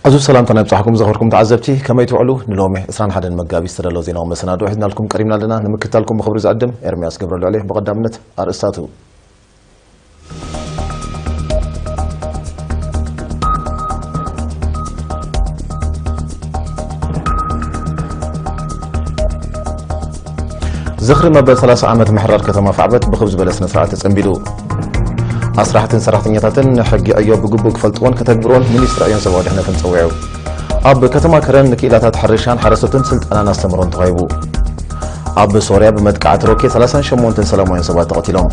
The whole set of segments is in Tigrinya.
ኣዙ ሰላምታና ይብጻሕኩም ዘኽብርኩም ተዓዘብቲ፣ ከመይ ትውዕሉ? ንሎሚ ዕስራን ሓደን መጋቢት ዝተዳለወ ዜናዊ መሰናድኦ ሒዝናልኩም ቀሪብና ኣለና። ንምክትታልኩም ብኽብሪ ዝዕድም ኤርምያስ ገብረልዑል እየ። ብቐዳምነት ኣርእስታቱ። ዝኽሪ መበል ሰላሳ ዓመት ምሕራር ከተማ ኣፍዓበት ብኽብ ዝበለ ስነ ስርዓት ተጸንቢሉ። ኣስራሕትን ሰራሕተኛታትን ንሕጊ ዕዮ ብግቡእ ክፈልጥዎን ከተግብሮን ሚኒስትሪ ዕዮን ሰብኣዊ ድሕነትን ጸዊዑ። ኣብ ከተማ ከረን ንክኢላታት ሕርሻን ሓረስቶትን ስልጠናን ኣስተምሮን ተዋሂቡ። ኣብ ሶርያ ብመጥቃዕቲ ሮኬት ሰላሳን ሸሞንተን ሰላማውያን ሰባት ተቐቲሎም።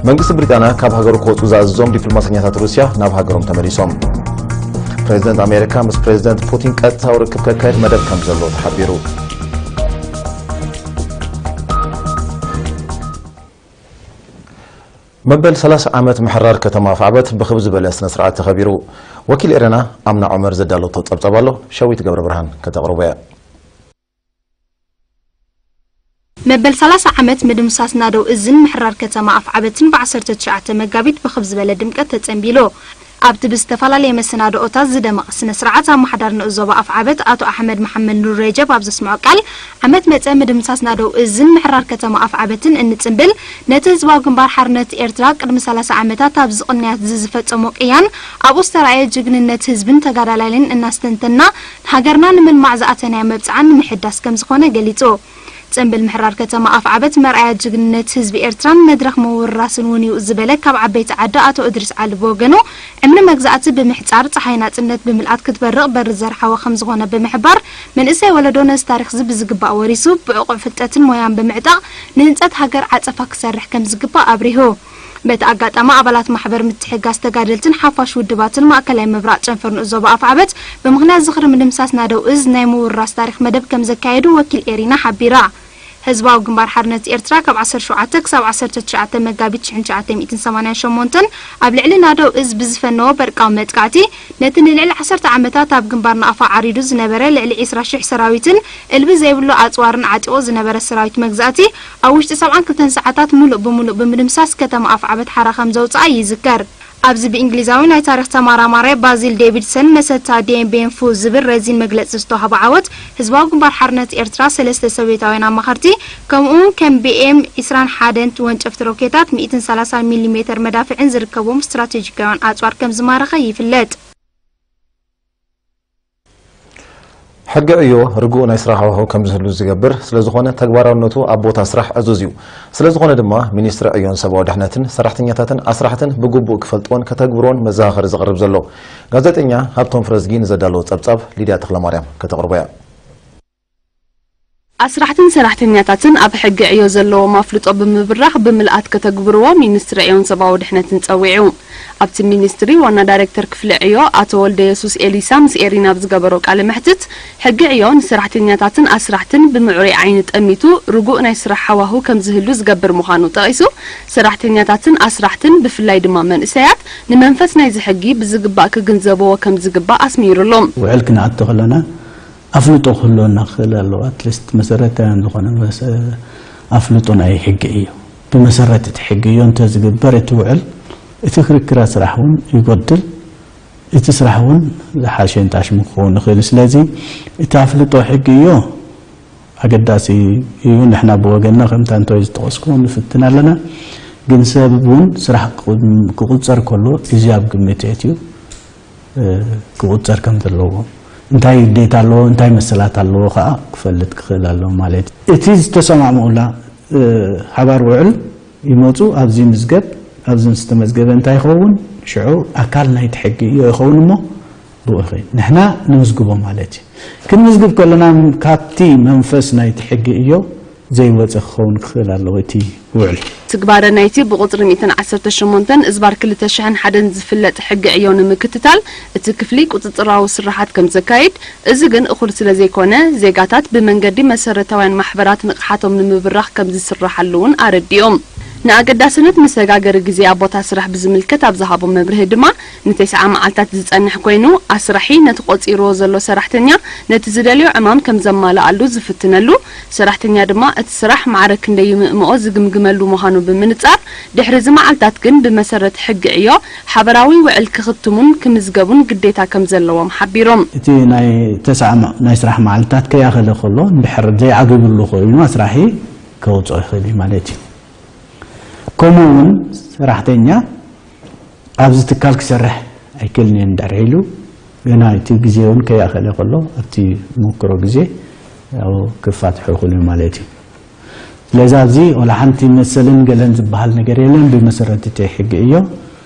መንግስቲ ብሪጣንያ ካብ ሃገሩ ክወጹ ዝኣዘዞም ዲፕሎማሰኛታት ሩስያ ናብ ሃገሮም ተመሊሶም። ፕሬዚደንት ኣሜሪካ ምስ ፕሬዚደንት ፑቲን ቀጥታዊ ርክብ ከካየድ መደብ ከም ዘሎ ተሓቢሩ። መበል ሰላሳ ዓመት ምሕራር ከተማ ኣፍዓበት ብኽብ ዝበለ ስነ ስርዓት ተኸቢሩ። ወኪል ኤረና ኣምና ዑመር ዘዳለቶ ጸብጻብ ኣሎ፣ ሸዊት ገብረ ብርሃን ከተቕርቦ እያ። መበል ሰላሳ ዓመት ምድምሳስ ናደው እዝን ምሕራር ከተማ ኣፍዓበትን ብ ዓሰርተ ትሽዓተ መጋቢት ብኽብ ዝበለ ድምቀት ተጸንቢሉ። ኣብቲ ብዝተፈላለየ መሰናድኦታት ዝደመቐ ስነ ስርዓት ኣመሓዳሪ ንኡስ ዞባ ኣፍዓበት ኣቶ ኣሕመድ መሓመድ ኑር ረጀብ ኣብ ዘስምዖ ቃል፣ ዓመት መጸ ምድምሳስ ናደው እዝን ምሕራር ከተማ ኣፍዓበትን እንጽንብል፣ ነቲ ህዝባዊ ግንባር ሓርነት ኤርትራ ቅድሚ ሰላሳ ዓመታት ኣብዚ ቅንያት እዚ ዝፈጸሞ ቅያን ኣብኡ ዝተራእየ ጅግንነት ህዝብን ተጋዳላይን እናስተንተና፣ ንሃገርና ንምልማዕ ዝኣተናዮ መብጽዓ ንምሕዳስ ከም ዝኾነ ገሊጹ። ጽንብል ምሕራር ከተማ ኣፍዓበት መርኣያ ጅግንነት ህዝቢ ኤርትራን መድረኽ ምውርራስን እውን እዩ ዝበለ ካብ ዓበይቲ ዓዲ ኣቶ እድሪስ ዓሊ ብወገኑ፣ ዕምሪ መግዛእቲ ብምሕጻር ጸሓይ ናጽነት ብምልኣት ክትበርቕ በሪ ዘርሓወ ከም ዝኾነ ብምሕባር፣ መንእሰይ ወለዶ ነዚ ታሪኽዚ ብዝግባእ ወሪሱ ብዕቑዕ ፍልጠትን ሞያን ብምዕጣቕ ንህንጸት ሃገር ዓጸፋ ክሰርሕ ከም ዝግባእ ኣብሪሁ። በቲ ኣጋጣሚ ኣባላት ማሕበር ምትሕግጋዝ ተጋደልትን ሓፋሽ ውድባትን ማእከላይ ምብራቕ ጨንፈር ንኡስ ዞባ ኣፍዓበት ብምኽንያት ዝኽሪ ምድምሳስ ናደው እዝ ናይ ምውርራስ ታሪኽ መደብ ከም ዘካየዱ ወኪል ኤሪና ሓቢራ። ህዝባዊ ግንባር ሓርነት ኤርትራ ካብ ዓሰርተ ሸውዓተ ክሳብ ዓሰርተ ትሽዓተ መጋቢት ሽሕን ትሽዓተ ሚእትን ሰማንያን ሸሞንተን ኣብ ልዕሊ ናደው እዝ ብዝፈነዎ በርቃዊ መጥቃዕቲ ነቲ ንልዕሊ ዓሰርተ ዓመታት ኣብ ግንባር ናቕፋ ዓሪዱ ዝነበረ ልዕሊ ዒስራ ሽሕ ሰራዊትን እልቢ ዘይብሉ ኣጽዋርን ዓጢቑ ዝነበረ ሰራዊት መግዛእቲ ኣብ ውሽጢ ሰብዓን ክልተን ሰዓታት ሙሉእ ብሙሉእ ብምድምሳስ ከተማ ኣፍዓበት ሓራ ከም ዘውጽኣ ይዝከር። ኣብዚ ብእንግሊዛዊ ናይ ታሪኽ ተመራማራይ ባዚል ዴቪድሰን መሰታ ዴን ቤንፉ ዝብል ረዚን መግለጺ ዝተዋህቦ ዓወት፣ ህዝባዊ ግንባር ሓርነት ኤርትራ ሰለስተ ሶቭየታውያን ኣማኸርቲ፣ ከምኡውን ከም ቢ ኤም ዒስራን ሓደን ወንጨፍቲ ሮኬታት፣ ሚእትን ሰላሳን ሚሊ ሜተር መዳፍዕን ዝርከብዎም ስትራቴጂካውያን ኣጽዋር ከም ዝማረኸ ይፍለጥ። ሕጊ ዕዮ ርጉእ ናይ ስራሕ ሃዋህው ከም ዝህሉ ዝገብር ስለዝኾነ ተግባራውነቱ ኣብ ቦታ ስራሕ ዕዙዝ እዩ። ስለዝኾነ ድማ ሚኒስትሪ ዕዮን ሰብኣዊ ድሕነትን ሰራሕተኛታትን ኣስራሕትን ብግቡእ ክፈልጥዎን ከተግብርዎን መዘኻኸሪ ዘቕርብ ዘሎ። ጋዜጠኛ ሃብቶም ፍረዝጊ ንዘዳለዎ ጸብጻብ ሊድያ ተኽለማርያም ከተቕርቦ እያ። ኣስራሕትን ሰራሕተኛታትን ኣብ ሕጊ ዕዮ ዘለዎም ኣፍልጦ ብምብራኽ ብምልኣት ከተግብርዎ ሚኒስትሪ ዕዮን ሰብኣዊ ድሕነትን ጸዊዑ። ኣብቲ ሚኒስትሪ ዋና ዳይሬክተር ክፍሊ ዕዮ ኣቶ ወልደየሱስ ኤሊሳ ምስ ኤሪና ኣብ ዝገበሮ ቃለ መሕትት፣ ሕጊ ዕዮ ንሰራሕተኛታትን ኣስራሕትን ብምዕሩይ ዓይኒ ጠሚቱ ርጉእ ናይ ስራሕ ሃዋህው ከም ዝህሉ ዝገብር ምዃኑ ጠቒሱ፣ ሰራሕተኛታትን ኣስራሕትን ብፍላይ ድማ መንእሰያት ንመንፈስ ናይዚ ሕጊ ብዝግባእ ክግንዘብዎ ከም ዝግባእ ኣስሚሩሎም። ውዕል ክንኣቱ ከለና ኣፍልጦ ክህልወና ክኽእል ኣለዎ። ኣትሊስት መሰረታውያን ዝኾነ ኣፍልጦ ናይ ሕጊ እዩ። ብመሰረት እቲ ሕጊ እዮ እንተዝግበር እቲ ውዕል እቲ ክርክራ ስራሕ እውን ይጎድል፣ እቲ ስራሕ እውን ዝሓሸ ንጣሽሙ ክኸውን ይኽእል። ስለዚ እቲ ኣፍልጦ ሕጊ እዮ ኣገዳሲ እዩ። ንሕና ብወገንና ከምታ እንተወይ ዝጠቐስኩ ንፍትን ኣለና። ግን ሰብ እውን ስራሕ ክቑጸር ከሎ እዚ ኣብ ግምት የእትዩ ክቑጸር ከም ዘለዎ፣ እንታይ ግዴታ ኣለዎ፣ እንታይ መሰላት ኣለዎ ከዓ ክፈልጥ ክኽእል ኣለዎ ማለት እዩ። እቲ ዝተሰማምኡላ ሓባር ውዕል ይመፁ ኣብዚ ምዝገብ፣ ኣብዚ ዝተመዝገበ እንታይ ይኸውን ሽዑ ኣካል ናይቲ ሕጊ ይኸውን እሞ ብኡ ንሕና ንምዝግቦ ማለት እዩ። ክንምዝግብ ከለና ካብቲ መንፈስ ናይቲ ሕጊ እዮ ዘይወፀ ክኸውን ክኽእል ኣለዎ እቲ ውዕል። ትግባረ ናይቲ ብቁፅሪ ሚእትን ዓሰርተ ሸሞንተን እዝባር ክልተ ሽሕን ሓደን ዝፍለጥ ሕጊ ዕዮ ንምክትታል እቲ ክፍሊ ቁፅፅራዊ ስራሓት ከም ዘካይድ፣ እዚ ግን እኹል ስለ ዘይኮነ ዜጋታት ብመንገዲ መሰረታውያን ማሕበራት ንቕሓቶም ንምብራኽ ከም ዝስራሓሉ እውን ኣረዲኦም። ንኣገዳስነት መሰጋገሪ ግዜ ኣብ ቦታ ስራሕ ብዝምልከት ኣብ ዝሃቦ መብርሂ ድማ፣ ንተስዓ መዓልታት ዝጸንሕ ኮይኑ፣ ኣስራሒ ነቲ ቆጺርዎ ዘሎ ሰራሕተኛ ነቲ ዝደልዮ ዕማም ከም ዘማልኣሉ ዝፍትነሉ፣ ሰራሕተኛ ድማ እቲ ስራሕ ማዕረ ክንደይ ይምእምኦ ዝግምግመሉ ምዃኑ ብምንጻር፣ ድሕሪ እዚ መዓልታት ግን ብመሰረት ሕጊ ዕዮ ሓበራዊ ውዕል ክኽትሙን ክምዝገቡን ግዴታ ከም ዘለዎም ሓቢሮም። እቲ ናይ ተስዓ ናይ ስራሕ መዓልታት ከይኣኸለ ከሎ፣ እንድሕር ዘይዓጊብሉ ኮይኑ ኣስራሒ ከውፅኦ ይኽእል እዩ ማለት እዩ። ከምኡ እውን ሰራሕተኛ ኣብዚ ትካል ክሰርሕ ኣይክእልን እየ እንድሕር ኢሉ፣ ገና እቲ ግዜ እውን ከይኣኸለ ከሎ ኣብቲ መክሮ ግዜ ያው ክፋትሑ ይኽእሉ እዩ ማለት እዩ። ስለዚ ኣብዚ ወላ ሓንቲ መሰልን ገለን ዝበሃል ነገር የለን። ብመሰረት እቲ ሕጊ እዮ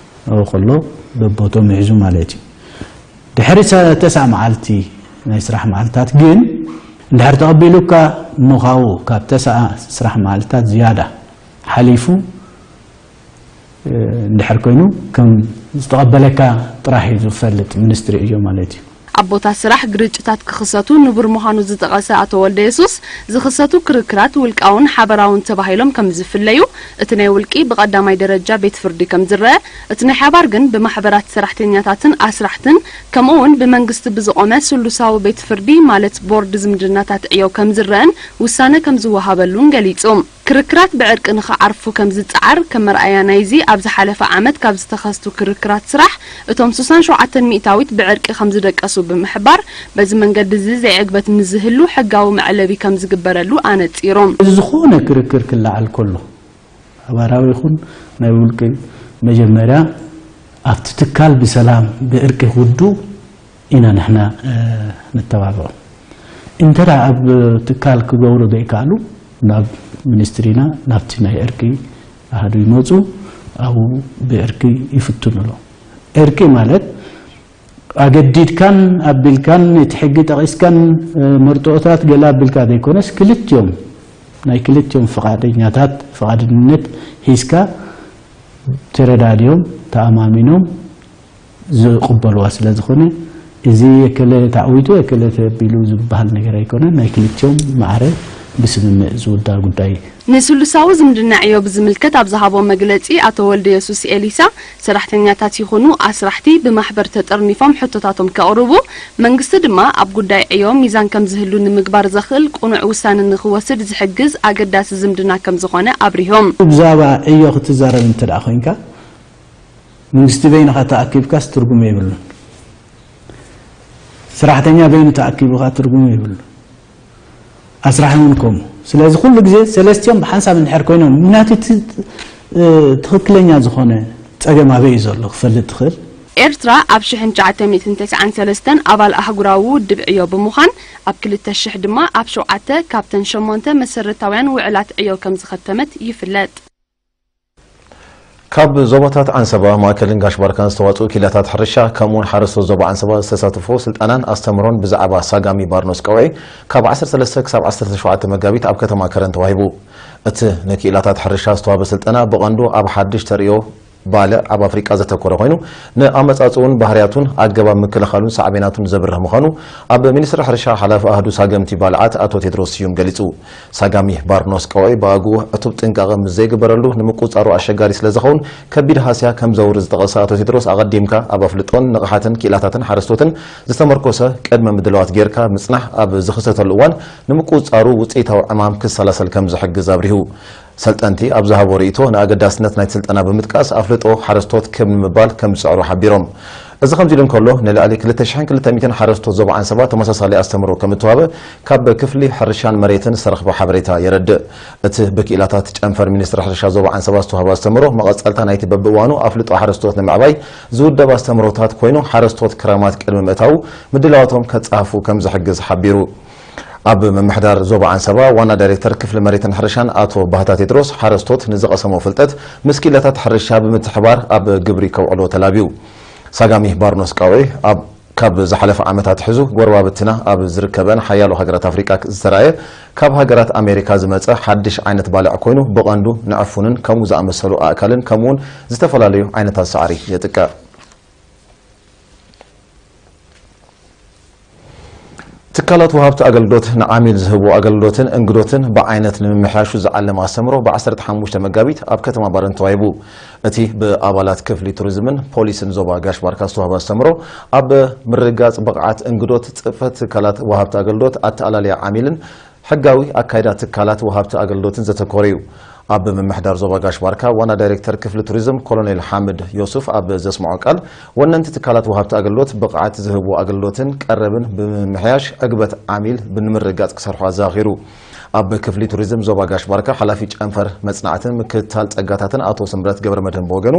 ከሎ በቦቶ ምሕዙ ማለት እዩ። ድሕሪ ሰ- ተስዓ መዓልቲ ናይ ስራሕ መዓልታት ግን እንድሕር ተቐቢሉካ እሞ ካብኡ ካብ ተስዓ ስራሕ መዓልታት ዝያዳ ሓሊፉ እንድሕር ኮይኑ ከም ዝተቐበለካ ጥራሕ እዩ ዝፈልጥ ሚኒስትሪ እዮ ማለት እዩ። ኣብ ቦታ ስራሕ ግርጭታት ክኽሰቱ ንቡር ምዃኑ ዝጠቐሰ ኣቶ ወልደየሱስ፣ ዝኽሰቱ ክርክራት ውልቃውን ሓበራውን ተባሂሎም ከም ዝፍለዩ፣ እቲ ናይ ውልቂ ብቐዳማይ ደረጃ ቤት ፍርዲ ከም ዝረአ፣ እቲ ናይ ሓባር ግን ብማሕበራት ሰራሕተኛታትን ኣስራሕትን ከምኡ'ውን ብመንግስቲ ብዝቖመ ስሉሳዊ ቤት ፍርዲ ማለት ቦርድ ዝምድናታት ዕዮ ከም ዝረአን ውሳነ ከም ዝወሃበሉን ገሊጹ። ክርክራት ብዕርቂ ንኽዓርፉ ከም ዝጸዓር፣ ከም መርኣያ ናይዚ፣ ኣብ ዝሓለፈ ዓመት ካብ ዝተኸስቱ ክርክራት ስራሕ፣ እቶም ስሳን ሸውዓተን ሚእታዊት ብዕርቂ ከም ዝደቀሱ ብምሕባር፣ በዚ መንገዲ እዚ ዘይዕግበት ምስ ዝህሉ ሕጋዊ መዕለቢ ከም ዝግበረሉ ኣነጺሮም። እዚ ዝኾነ ክርክር ክለዓል ከሎ፣ ሓባራዊ ይኹን ናይ ውልቂ፣ መጀመርያ ኣብቲ ትካል ብሰላም ብዕርቂ ክውድኡ ኢና ንሕና ነተባብዖ። እንተ ደኣ ኣብ ትካል ክገብሩ ዘይከኣሉ፣ ናብ ሚኒስትሪና ናብቲ ናይ ዕርቂ ኣሃዱ ይመጹ፣ ኣብኡ ብዕርቂ ይፍትኑሉ። ዕርቂ ማለት ኣገዲድካን ኣቢልካን እቲ ሕጊ ጠቒስካን መርትኦታት ገለ ኣቢልካ ዘይኮነስ ክልቲኦም ናይ ክልቲኦም ፍቓደኛታት ፍቓድነት ሒዝካ ተረዳዲኦም ተኣማሚኖም ዝቕበልዋ ስለ ዝኾነ፣ እዚ የከለ ተዓዊቱ የከለ ተቢሉ ዝበሃል ነገር ኣይኮነን። ናይ ክልቲኦም ማዕረ ብስምምዕ ዝውዳ ጉዳይ እዩ። ንስሉሳዊ ዝምድና ዕዮ ብዝምልከት ኣብ ዝሃቦ መግለጺ፣ ኣቶ ወልደየሱስ ኤሊሳ፣ ሰራሕተኛታት ይኹኑ ኣስራሕቲ ብማሕበር ተጠርኒፎም ሕቶታቶም ከቕርቡ፣ መንግስቲ ድማ ኣብ ጉዳይ ዕዮ ሚዛን ከም ዝህሉ ንምግባር ዘኽእል ቅኑዕ ውሳነ ንኽወስድ ዝሕግዝ ኣገዳሲ ዝምድና ከም ዝኾነ ኣብሪሆም። ብዛዕባ ዕዮ ክትዛረብ እንተ ደኣ ኮይንካ፣ መንግስቲ በይንኻ ተኣኪብካስ ትርጉም የብሉን። ሰራሕተኛ በይኑ ተኣኪቡ ኸኣ ትርጉም የብሉን። ኣስራሒ እውን ከምኡ። ስለዚ ኩሉ ግዜ ሰለስቲኦም ብሓንሳብ እንድሕር ኮይኖም፣ ምክንያቱ እቲ ትኽክለኛ ዝኾነ ጸገም ኣበይ እዩ ዘሎ ክፈልጥ ትኽእል። ኤርትራ ኣብ ሽሕን ትሽዓተ ሚእትን ተስዓን ሰለስተን ኣባል ኣህጉራዊ ውድብ ዕዮ ብምዃን፣ ኣብ ክልተ ሽሕ ድማ ኣብ ሸውዓተ ካብተን ሸሞንተ መሰረታውያን ውዕላት ዕዮ ከም ዝኸተመት ይፍለጥ። ካብ ዞባታት ዓንሰባ፣ ማእከልን ጋሽ ባርካን ዝተዋጽኡ ኪላታት ሕርሻ፣ ከምኡውን ሓረስቶት ዞባ ዓንሰባ ዝተሳተፍዎ ስልጠናን ኣስተምህሮን ብዛዕባ ሳጋሚ ባርኖስ ቀውዒ ካብ ዓሰርተ ሰለስተ ክሳብ ዓሰርተ ሸውዓተ መጋቢት ኣብ ከተማ ከረን ተዋሂቡ። እቲ ንክኢላታት ሕርሻ ዝተዋህበ ስልጠና ብቐንዱ ኣብ ሓድሽ ተርእዮ ባልዕ ኣብ ኣፍሪቃ ዘተኮረ ኮይኑ፣ ንኣመጻጽኡን ባህርያቱን ኣገባብ ምክልኻሉን ሳዕቤናቱን ዘብርህ ምዃኑ ኣብ ሚኒስትሪ ሕርሻ ሓላፊ ኣህዱ ሳገምቲ ባልዓት ኣቶ ቴድሮስ ስዩም ገሊጹ። ሳጋሚ ባርኖስ ቀውዒ ብኣግኡ ዕቱብ ጥንቃቐ ምስ ዘይግበረሉ ንምቁጽጻሩ ኣሸጋሪ ስለ ዝኸውን ከቢድ ሃስያ ከም ዘውርድ ዝጠቐሰ ኣቶ ቴድሮስ፣ ኣቐዲምካ ኣብ ኣፍልጦን ንቕሓትን ክኢላታትን ሓረስቶትን ዝተመርኮሰ ቅድመ ምድላዋት ጌርካ ምጽናሕ ኣብ ዝኽሰተሉ እዋን ንምቁጽጻሩ ውጽኢታዊ ዕማም ክሰላሰል ከም ዝሕግዝ ኣብሪሁ። ሰልጠንቲ ኣብ ዝሃቦ ርእይቶ ንኣገዳስነት ናይቲ ስልጠና ብምጥቃስ ኣፍልጦ ሓረስቶት ክብ ንምባል ከም ዝጽዕሩ ሓቢሮም። እዚ ከምዚ ኢሉ እንከሎ፣ ንልዕሊ ክልተ ሽሕን ክልተ ሚእትን ሓረስቶት ዞባ ዓንሰባ ተመሳሳሊ ኣስተምህሮ ከም እተዋህበ ካብ ክፍሊ ሕርሻን መሬትን ዝተረኽበ ሓበሬታ የረድእ። እቲ ብክኢላታት ጨንፈር ሚኒስትሪ ሕርሻ ዞባ ዓንሰባ ዝተዋህበ ኣስተምህሮ መቐጸልታ ናይቲ በብእዋኑ ኣፍልጦ ሓረስቶት ንምዕባይ ዝውደብ ኣስተምህሮታት ኮይኑ፣ ሓረስቶት ክረማት ቅድሚ ምእታዉ ምድላዋቶም ከጻህፉ ከም ዝሕግዝ ሓቢሩ። ኣብ ምምሕዳር ዞባ ዓንሰባ ዋና ዳይሬክተር ክፍሊ መሬትን ሕርሻን ኣቶ ባህታ ቴድሮስ፣ ሓረስቶት ንዝቐሰሞ ፍልጠት ምስ ክኢላታት ሕርሻ ብምትሕባር ኣብ ግብሪ ከውዕሎ ተላብዩ። ሳጋሚ ባርኖስ ቀውዒ ኣብ ካብ ዝሓለፈ ዓመት ኣትሒዙ ጎረባብትና ኣብ ዝርከበን ሓያሎ ሃገራት ኣፍሪቃ ዝተራእየ፣ ካብ ሃገራት ኣሜሪካ ዝመጸ ሓድሽ ዓይነት ባልዕ ኮይኑ፣ ብቐንዱ ንዕፉንን ከምኡ ዝኣመሰሉ ኣእካልን ከምኡውን ዝተፈላለዩ ዓይነታት ሳዕሪ የጥቅዕ። ትካላት ወሃብቲ ኣገልግሎት ንዓሚል ዝህቡ ኣገልግሎትን እንግዶትን ብዓይነት ንምምሕያሹ ዝዓለመ ኣስተምሮ ብ15 መጋቢት ኣብ ከተማ ባረንቱ ተዋሂቡ። እቲ ብኣባላት ክፍሊ ቱሪዝምን ፖሊስን ዞባ ጋሽ ባርካ ዝተዋህበ ኣስተምሮ ኣብ ምርጋጽ ብቕዓት እንግዶት፣ ጽፈት ትካላት ወሃብቲ ኣገልግሎት፣ ኣተኣላልያ ዓሚልን ሕጋዊ ኣካይዳ ትካላት ወሃብቲ ኣገልግሎትን ዘተኮረ እዩ። ኣብ ምምሕዳር ዞባ ጋሽ ባርካ ዋና ዳይሬክተር ክፍሊ ቱሪዝም ኮሎኔል ሓምድ ዮሱፍ ኣብ ዘስምዖ ቃል፣ ወነንቲ ትካላት ወሃብቲ ኣገልግሎት ብቕዓት ዝህቡ ኣገልግሎትን ቀረብን ብምምሕያሽ ዕግበት ዓሚል ብምርጋጽ ክሰርሑ ኣዘኻኺሩ። ኣብ ክፍሊ ቱሪዝም ዞባ ጋሽ ባርካ ሓላፊ ጨንፈር መጽናዕትን ምክትታል ጸጋታትን ኣቶ ስምረት ገብረ መድህን ብወገኑ፣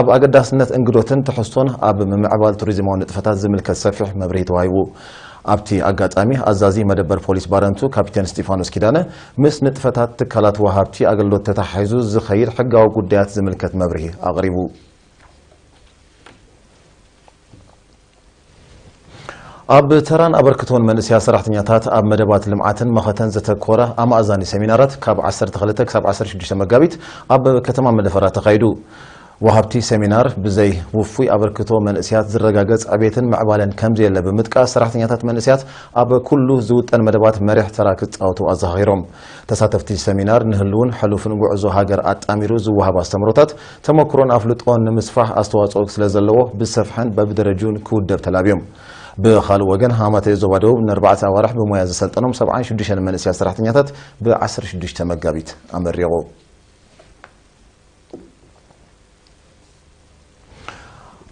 ኣብ ኣገዳስነት እንግዶትን ትሕዝቶን ኣብ ምምዕባል ቱሪዝማዊ ንጥፈታት ዝምልከት ሰፊሕ መብርሂ ተዋሂቡ። ኣብቲ ኣጋጣሚ ኣዛዚ መደበር ፖሊስ ባረንቱ ካፒቴን ስጢፋኖስ ኪዳነ ምስ ንጥፈታት ትካላት ወሃብቲ ኣገልግሎት ተተሓሒዙ ዝኸይድ ሕጋዊ ጉዳያት ዝምልከት መብርሂ ኣቕሪቡ። ኣብ ተራን ኣበርክቶን መንእሰያት ሰራሕተኛታት ኣብ መደባት ልምዓትን መኸተን ዘተኮረ ኣማእዛኒ ሰሚናራት ካብ 12 ክሳብ 16 መጋቢት ኣብ ከተማ መደፈራ ተኻይዱ። ወሃብቲ ሰሚናር ብዘይ ውፉይ ኣበርክቶ መንእሰያት ዝረጋገጽ ዕቤትን ምዕባለን ከምዘየለ ብምጥቃስ፣ ሰራሕተኛታት መንእሰያት ኣብ ኩሉ ዝውጠን መደባት መሪሕ ተራ ክጻወቱ ኣዘኻኺሮም። ተሳተፍቲ ሰሚናር ንህልውን ሕሉፍን ጉዕዞ ሃገር ኣጣሚሩ ዝወሃብ ኣስተምሮታት፣ ተመክሮን ኣፍልጦን ንምስፋሕ ኣስተዋጽኦ ስለ ዘለዎ ብሰፍሐን በብደረጅኡን ክውደብ ተላብዮም። ብኻልእ ወገን ሃማተይ ዞባ ደቡብ ንኣርባዕተ ኣዋርሕ ብሞያ ዘሰልጠኖም 76 መንእሰያት ሰራሕተኛታት ብ16 መጋቢት ኣመሪቑ።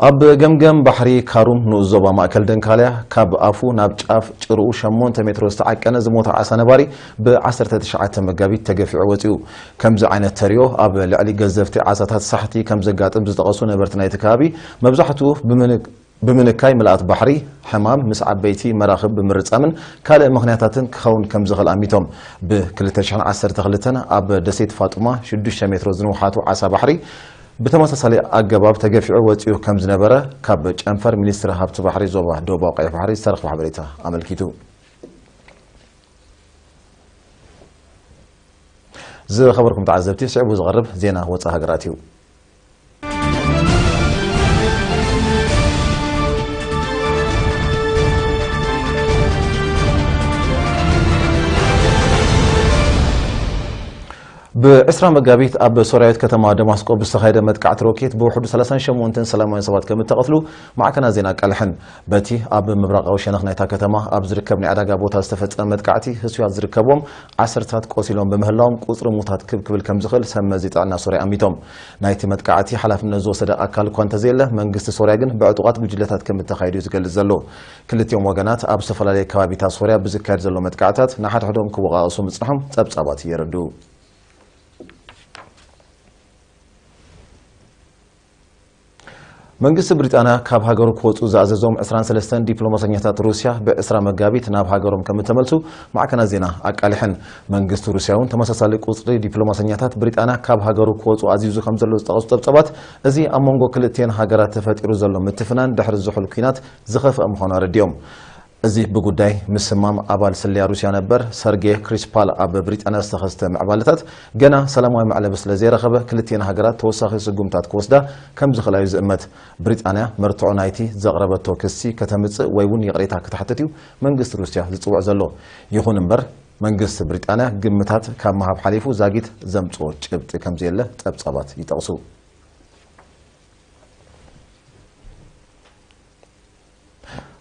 ኣብ ገምገም ባሕሪ ካሩም ንኡስ ዞባ ማእከል ደንካልያ ካብ ኣፉ ናብ ጫፍ ጭርኡ ሸሞንተ ሜትሮ ዝተዓቀነ ዝሞተ ዓሳ ነባሪ ብ19 መጋቢት ተገፊዑ ወጺኡ። ከምዚ ዓይነት ተሪዮ ኣብ ልዕሊ ገዘፍቲ ዓሳታት ሳሕቲ ከም ዘጋጥም ዝጠቐሱ ነበርቲ ናይቲ ከባቢ፣ መብዛሕትኡ ብምን-፣ ብምንካይ ምልኣት ባሕሪ፣ ሕማም ምስ ዓበይቲ መራኽብ ብምርጻምን ካልእ ምኽንያታትን ክኸውን ከም ዝኽእል ኣሚቶም። ብ2012 ኣብ ደሴት ፋጡማ ሽዱሽተ ሜትሮ ዝንውሓቱ ዓሳ ባሕሪ ብተመሳሳሊ ኣገባብ ተገፊዑ ወጺኡ ከም ዝነበረ ካብ ጨንፈር ሚኒስትሪ ሃብቲ ባሕሪ ዞባ ደቡባዊ ቀይሕ ባሕሪ ዝተረኽበ ሓበሬታ ኣመልኪቱ። ዝኸበርኩም ተዓዘብቲ፣ ስዒቡ ዝቐርብ ዜና ወጻኢ ሃገራት እዩ። ብ20 መጋቢት ኣብ ሶርያዊት ከተማ ደማስቆ ብዝተኻየደ መጥቃዕቲ ሮኬት ብውሕዱ 38 ሰላማውያን ሰባት ከም እተቐትሉ ማዕከናት ዜና ኣቃልሐን። በቲ ኣብ ምብራቓዊ ሸነኽ ናይታ ከተማ ኣብ ዝርከብ ናይ ዕዳጋ ቦታ ዝተፈጸመ መጥቃዕቲ፣ ህሱያት ዝርከብዎም ዓሰርታት ቆሲሎም ብምህላዎም፣ ቁጽሪ ሙታት ክብ ክብል ከም ዝኽእል ሰብ መዚ ጥዕና ሶርያ ኣሚቶም። ናይቲ መጥቃዕቲ ሓላፍነት ዝወሰደ ኣካል እኳ እንተዘየለ፣ መንግስቲ ሶርያ ግን ብዕጡቓት ጉጅለታት ከም እተኻየዱ እዩ ዝገልጽ ዘሎ። ክልቲኦም ወገናት ኣብ ዝተፈላለዩ ከባቢታት ሶርያ ብዝካየድ ዘሎ መጥቃዕታት ንሓድሕዶም ክወቓቐሱ ምጽንሖም ጸብጻባት የረድኡ። መንግስቲ ብሪጣንያ ካብ ሃገሩ ክወጹ ዝኣዘዞም 23 ዲፕሎማሰኛታት ሩስያ ብ20 መጋቢት ናብ ሃገሮም ከም እተመልሱ ማዕከናት ዜና ኣቃሊሐን። መንግስቲ ሩስያ እውን ተመሳሳሊ ቁጽሪ ዲፕሎማሰኛታት ብሪጣንያ ካብ ሃገሩ ክወጹ ኣዚዙ ከም ዘሎ ዝጠቐሱ ጸብጻባት፣ እዚ ኣብ መንጎ ክልቲኤን ሃገራት ተፈጢሩ ዘሎ ምትፍናን ድሕሪ ዝሑል ኲናት ዝኸፍአ ምዃኑ ኣረዲኦም። እዚ ብጉዳይ ምስማም ኣባል ስለያ ሩስያ ነበር ሰርጌ ክሪስፓል ኣብ ብሪጣንያ ዝተኸስተ ምዕባለታት፣ ገና ሰላማዊ መዕለቢ ስለ ዘይረኸበ፣ ክልቲኤን ሃገራት ተወሳኺ ስጉምታት ክወስዳ ከም ዝኽእላ እዩ ዝእመት። ብሪጣንያ መርትዖ ናይቲ ዘቕረበቶ ክሲ ከተምጽእ ወይ እውን ይቕሬታ ክትሓትት እዩ መንግስቲ ሩስያ ዝጽውዕ ዘሎ። ይኹን እምበር፣ መንግስቲ ብሪጣንያ ግምታት ካብ ምሃብ ሓሊፉ ዛጊት ዘምጽኦ ጭብጢ ከም ዘየለ ጸብጻባት ይጠቕሱ።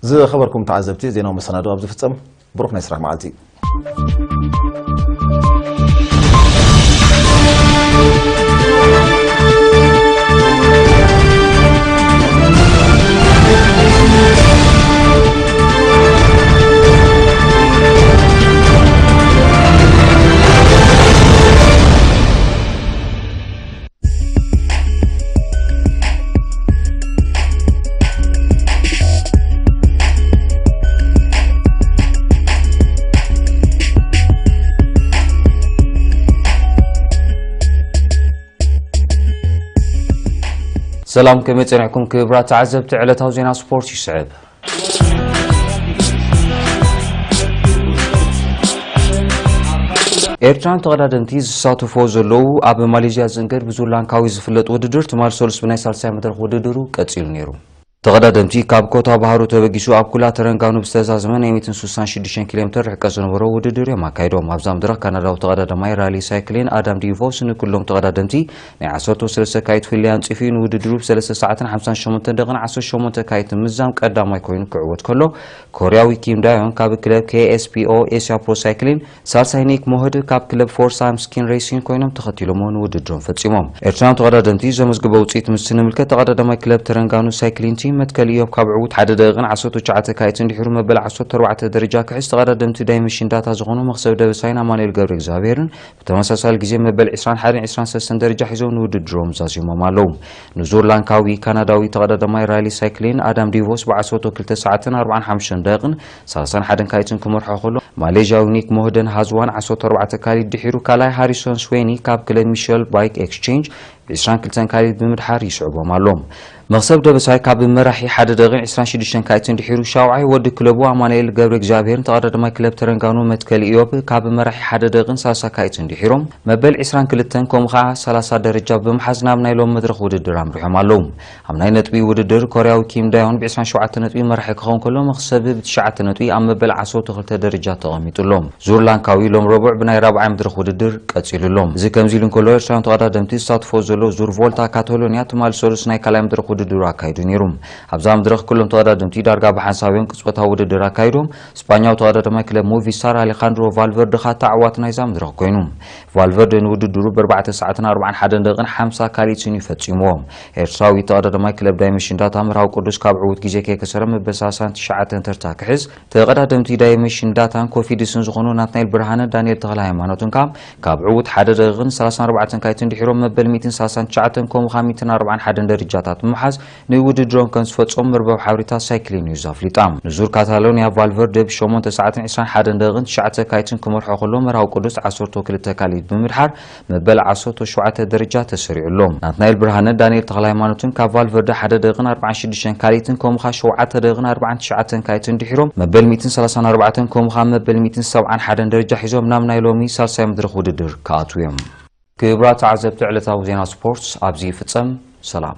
ዝኸበርኩም ተዓዘብቲ፣ ዜናዊ መሰናዶ ኣብ ዝፍጸም። ብሩኽ ናይ ስራሕ መዓልቲ። ሰላም፣ ከመይ ጸኒሕኩም ክቡራት ተዓዘብቲ? ዕለታዊ ዜና ስፖርት ይስዕብ። ኤርትራን ተቐዳደምቲ ዝሳተፎ ዘለዉ ኣብ ማሌዥያ ዝእንገድ ብዙር ላንካዊ ዝፍለጥ ውድድር ትማል ሰሉስ ብናይ ሳልሳይ መድረኽ ውድድሩ ቀጺሉ ነይሩ። ተቐዳደምቲ ካብ ኮታ ባህሩ ተበጊሱ ኣብ ኩላ ተረንጋኑ ብዝተዛዘመ ናይ ሚእትን ስሳን ሽዱሽተን ኪሎ ሜትር ርሕቀት ዝነበሮ ውድድር እዮም ኣካይዶም። ኣብዛ መድረኽ ካናዳዊ ተቐዳዳማይ ራሊ ሳይክሊን ኣዳም ዲቮስ ንኩሎም ተቐዳደምቲ ናይ ዓሰርተ ሰለስተ ካይት ፍልልይ ኣንጺፉ ንውድድሩ ብሰለስተ ሰዓትን ሓምሳን ሸሞንተን ደቂቕን ዓሰርተ ሸሞንተ ካይት ምዛም ቀዳማይ ኮይኑ ክዕወት ከሎ፣ ኮርያዊ ኪም ዳዮን ካብ ክለብ ኬኤስፒኦ ኤስያ ፕሮ ሳይክሊን ሳልሳይ ኒክ ሞህድ ካብ ክለብ ፎርሳ ምስኪን ሬሲን ኮይኖም ተኸቲሎሞ ንውድድሮም ፈጺሞም። ኤርትራውያን ተቐዳደምቲ ዘመዝግቦ ውጽኢት ምስ ንምልከት ተቐዳዳማይ ክለብ ተረንጋኑ ሳይክሊን ቲም መትከል ኢዮብ ካብ ዕዉት ሓደ ደቂቕን ዓሰርተ ትሽዓተ ካይትን ድሒሩ መበል ዓሰርተ ኣርባዕተ ደረጃ ክሕዝ ተቐዳደምቲ ዳይመሽን ዳታ ዝኾኑ መኽሰብ ደበሳይን ኣማኑኤል ገብረ እግዚኣብሔርን ብተመሳሳሊ ግዜ መበል ዕስራን ሓደን ዕስራን ሰለስተን ደረጃ ሒዞም ንውድድሮም ዛዚሞም ኣለዉ። ንዙር ላንካዊ ካናዳዊ ተቐዳዳማይ ራሊ ሳይክሊን ኣዳም ዲቮስ ብ ዓሰርተ ክልተ ሰዓትን ኣርባዓን ሓሙሽተን ደቂቕን ሰላሳን ሓደን ካይትን ክመርሖ ከሎ፣ ማሌዥያዊ ኒክ ሞህደን ሃዝዋን ዓሰርተ ኣርባዕተ ካሊድ ድሒሩ ካልኣይ ሃሪሶን ስዌኒ ካብ ክለብ ሚሸል ባይክ ኤክስቼንጅ ብ ዕስራን ክልተን ካሊድ ብምድሓር ይስዕቦም ኣሎ። መኽሰብ ደበሳይ ካብ መራሒ ሓደ ደቂቕን ዕስራን ሽዱሽተን ካይትን ድሒሩ ሻውዓይ ወዲ ክለቡ ኣማኑኤል ገብረ እግዚኣብሔርን ተቐዳዳማይ ክለብ ተረንጋኑ መትከል ኢዮብ ካብ መራሒ ሓደ ደቂቕን ሰላሳ ካይትን ድሒሮም መበል ዕስራን ክልተን ከምኡ ኸዓ ሰላሳ ደረጃ ብምሓዝ ናብ ናይ ሎም መድረኽ ውድድር ኣምሪሖም ኣለዉ። ኣብ ናይ ነጥቢ ውድድር ኮርያዊ ኪም ዳዮን ብ ዕስራን ሸውዓተ ነጥቢ መራሒ ክኸውን ከሎ፣ መኽሰብ ብ ትሽዓተ ነጥቢ ኣብ መበል ዓሰርተ ክልተ ደረጃ ተቐሚጡ ኣሎ። ዙር ላንካዊ ሎም ረቡዕ ብናይ ራብዓይ መድረኽ ውድድር ቀጺሉ ኣሎ። እዚ ከምዚ ኢሉ እንከሎ፣ ኤርትራውያን ተቐዳደምቲ ዝሳተፎ ዘሎ ዙር ቮልታ ካታሎንያ ትማሊ ሰሉስ ናይ ካልኣይ መድረኽ ውድድሩ ኣካይዱ ነይሩ። ኣብዛ መድረኽ ኩሎም ተቐዳደምቲ ዳርጋ ብሓንሳብ እዮም ቅጽበታዊ ውድድር ኣካይዶም። ስጳኛዊ ተቐዳዳማይ ክለብ ሞቪስታር ኣሌኻንድሮ ቫልቨርደ ኸኣ ተዓዋቲ ናይዛ መድረኽ ኮይኑ። ቫልቨርደ ንውድድሩ ብኣርባዕተ ሰዓትን ኣርባዓን ሓደን ደቂቕን ሓምሳ ካልኢትን እዩ ፈጺምዎ። ኤርትራዊ ተቐዳዳማይ ክለብ ዳይመሽን ዳታ መርሃዊ ቅዱስ ካብ ዕዉት ግዜ ከይከሰረ መበል ሰላሳን ትሽዓተን ተርታ ክሕዝ፣ ተቐዳደምቲ ዳይመሽን ዳታን ኮፊድስን ዝኾኑ ናትናኤል ብርሃነ፣ ዳንኤል ተኽለ ሃይማኖትን ካብ ካብ ዕዉት ሓደ ደቂቕን ሰላሳን ኣርባዕተን ካይትን ድሒሮም መበል ሚእትን ሰላሳን ትሽዓተን ከምኡ ኸኣ ሚእትን ኣርባዓን ሓደን ደረጃታት ብምሓዝ ንውድድሮም ከም ዝፈጸሙ መርበብ ሓበሬታ ሳይክሊን ኒውስ ኣፍሊጣ። ንዙር ካታሎንያ ቫልቨርደ ብሸሞንተ ሰዓትን ዕስራን ሓደን ደቂቕን ትሽዓተ ካይትን ክመርሖ ከሎ፣ መርሃዊ ቅዱስ ዓሰርተ ክልተ ካልኢት ብምድሓር መበል ዓሰርተ ሸውዓተ ደረጃ ተሰሪዑ ኣሎ። ናትናኤል ብርሃነ፣ ዳንኤል ተኽለ ሃይማኖትን ካብ ቫልቨርደ ሓደ ደቂቕን ኣርባዓን ሽዱሽተን ካልኢትን ከምኡ ኸኣ ሸውዓተ ደቂቕን ኣርባዓን ትሽዓተን ካይትን ድሒሮም መበል ሚእትን ሰላሳን ኣርባዕተን ከምኡ ኸኣ መበል ሚእትን ሰብዓን ሓደን ደረጃ ሒዞም ናብ ናይ ሎሚ ሳልሳይ መድረኽ ውድድር ክኣትዉ እዮም። ክቡራት ተዓዘብቲ፣ ዕለታዊ ዜና ስፖርት ኣብዚ ይፍጸም። ሰላም።